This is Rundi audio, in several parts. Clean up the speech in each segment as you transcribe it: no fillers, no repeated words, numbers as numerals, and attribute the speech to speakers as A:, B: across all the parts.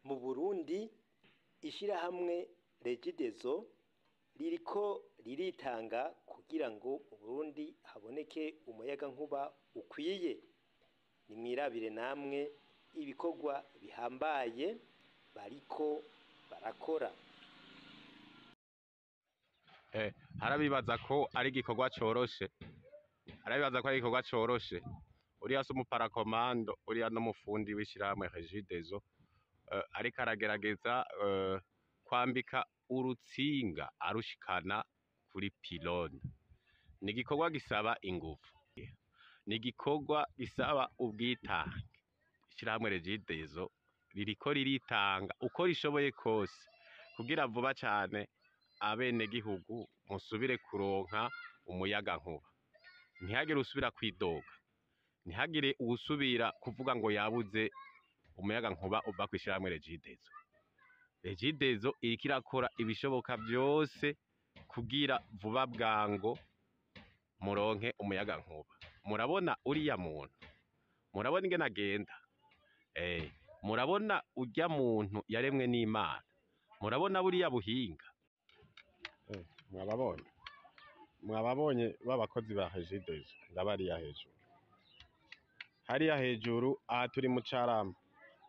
A: Mu Burundi, ishirahamwe Regideso ririko riritanga kugira ngo mu Burundi haboneke umuyagankuba ukwiye. Nimwirabire namwe ibikorwa bihambaye bariko barakora.
B: Harabibaza ko ari igikorwa coroshe, harabibaza ko ari igikorwa coroshe. Uriya si umuparakomando, uriya n'umufundi w'ishirahamwe Regideso, ariko aragerageza kwambika urutsinga arushikana kuri pylone. Ni igikorwa gisaba inguvu, ni igikorwa gisaba ubwitange. Ishirahamwe Regideso ririko riritanga uko rishoboye kose kugira vuba cane abenegihugu musubire kuronka umuyagankuba. Ntihagire uwusubira kwidoga, ntihagire uwusubira kuvuga ngo yabuze umuyagankuba uva kw'ishirahamwe Regideso. Regideso iriko irakora ibishoboka vyose kugira vuba bwango muronke umuyagankuba. Murabona uriya muntu, murabona ingene agenda, murabona urya muntu yaremwe n'Imana, murabona buriya buhinga. Mwababonye, mwababonye b'abakozi ba Regideso ngabariya hejuru, hariya hejuru aha turi mu Carama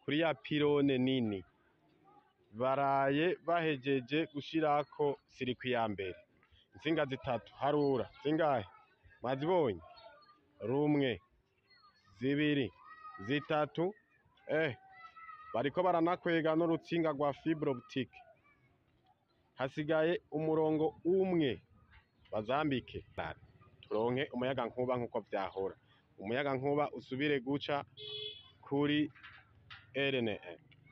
B: kuri ya pylone nini, baraye bahejeje gushirako circuit ya mbere, intsinga zitatu harura zingahe mwazibonye? Rumwe, zibiri, zitatu, bariko baranakwega n'urutsinga rwa fibre optique. Hasigaye umurongo umwe bazambike turonke umuyagankuba nkuko vyahora. Umuyagankuba usubire guca kuri RNE,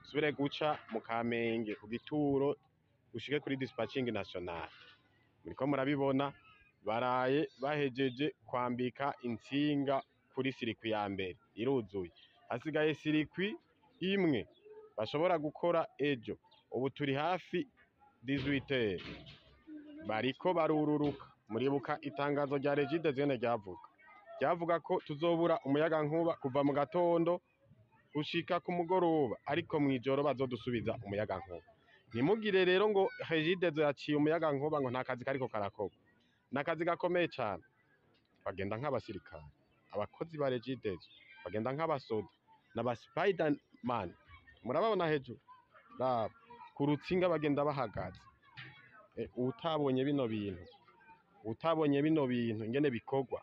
B: usubire guca mu Kamenge ku gituro ushike kuri dispatching national. Muriko murabibona, baraye bahejeje kwambika intsinga kuri circuit ya mbere iruzuye, hasigaye circuit imwe bashobora gukora ejo. Ubu turi hafi 18h, bariko barururuka. Muribuka itangazo rya Regideso ingene ryavuga ko tuzobura umuyagankuba kuva mu gatondo gushika ku mugoroba, ariko mw'ijoro bazodusubiza umuyagankuba. Ntimugire rero ngo Regideso yaciye umuyagankuba ngo nta kazi kariko karakorwa. N'akazi gakomeye cane, bagenda nk'abasirikare, abakozi ba Regideso bagenda nk'abasoda n'aba Spiderman. Murababona hejuru, raba ku rutsinga bagenda bahagaze. Uwutabonye bino bintu, uwutabonye bino bintu ingene bikorwa,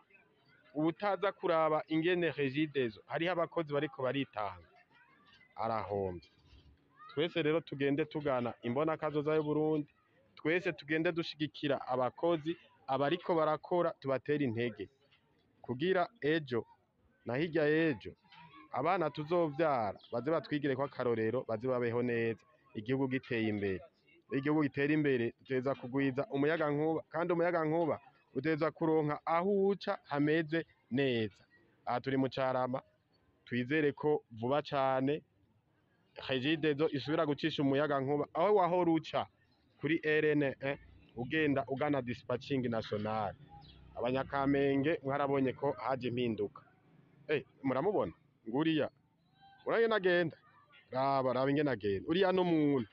B: uwutaza kuraba ingene Regideso hariho abakozi bariko baritanga, arahomvye. Twese rero tugende tugana imbona kazoza y'Uburundi, twese tugende dushigikira abakozi abariko barakora, tubatera intege kugira ejo na hirya y'ejo abana tuzovyara baze batwigireko akarorero, baze babeho neza, igihugu giteye imbere. Igihugu gitera imbere dutegerezwa kugwiza umuyagankuba, kandi umuyagankuba utegerezwa kuronka aho uca hameze neza. Aha turi mu Carama, twizere ko vuba cane Regideso isubira gucisha umuyagankuba aho wahora uca kuri RN1 ugenda ugana dispatching national. Abanyakamenge mwarabonye ko haje impinduka. Muramubona nguriya, urabona agenda, raba raba ingene agenda. Uriya n'umuntu,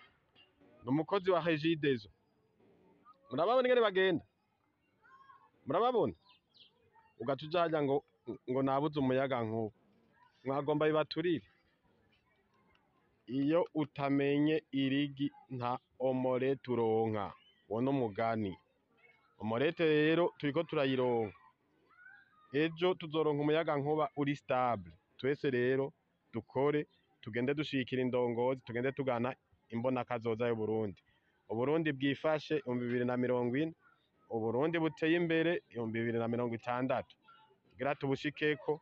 B: n'umukozi wa Regideso. Murababona ingene bagenda, murababona? Ugaca uja harya ngo nabuze umuyagankuba, mwagomba bibaturire. Iyo utamenye irigi nta omelette uronka, uwo n'umugani. Omelette rero turiko turayironka, ejo tuzoronka umuyagankuba uri stable. Twese rero dukore, tugende dushigikira indongozi, tugende tugana imbona kazoza y'Uburundi. Uburundi bwifashe 2040, Uburundi buteye imbere 2060. Kugira tubushikeko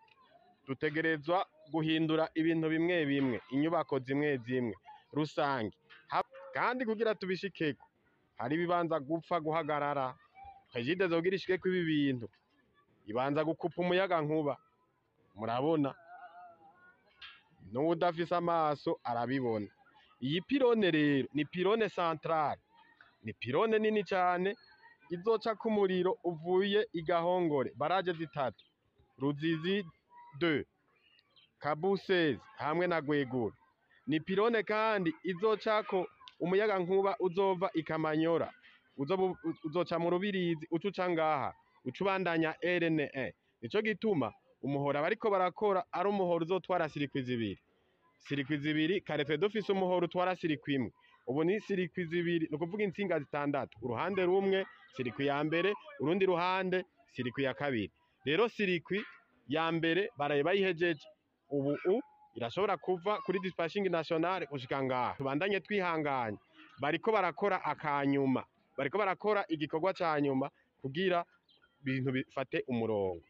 B: dutegerezwa guhindura ibintu bimwe bimwe, inyubako zimwe zimwe rusange. Kandi kugira tubishikeko hari ibibanza gupfa guhagarara. Regideso kugira ishikeko ibi bintu ibanza gukupa umuyagankuba. Murabona n'uwudafise amaso arabibona. Iyi pylone rero ni pylone centrale, ni pylone nini cane izocako umuriro uvuye i Gahongore, barrage zitatu, Ruzizi 2, Kabusezi hamwe na Gwegura. Ni pylone kandi izocako umuyagankuba uzova i Kamanyora, uzoca mu Rubirizi uca uca ngaha, uca ubandanya RNE. Nico gituma umuhora bariko barakora ari umuhora uzotwara circuit zibiri. Circuit zibiri, kare twari dufise umuhora utwara circuit imwe, ubu ni circuit zibiri, ni ukuvuga intsinga zitandatu, uruhande rumwe circuit ya mbere, urundi ruhande circuit ya kabiri. Rero circuit ya mbere baraye bayihejeje, ubu irashobora kuva kuri dispatching nationale gushika ngaha. Tubandanye twihanganye, bariko barakora akanyuma, bariko barakora igikorwa ca nyuma kugira ibintu bifate umurongo.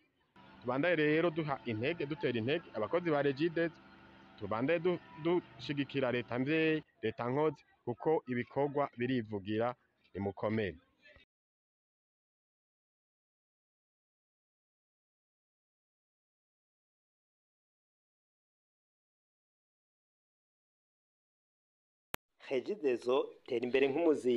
B: Tubandanye rero duha intege, dutera intege abakozi ba Regideso, tubandanye dushigikira leta mvyeyi, leta nkozi, kuko ibikorwa birivugira. Nimukomere.
A: Regideso tera imbere nk'umuzingi.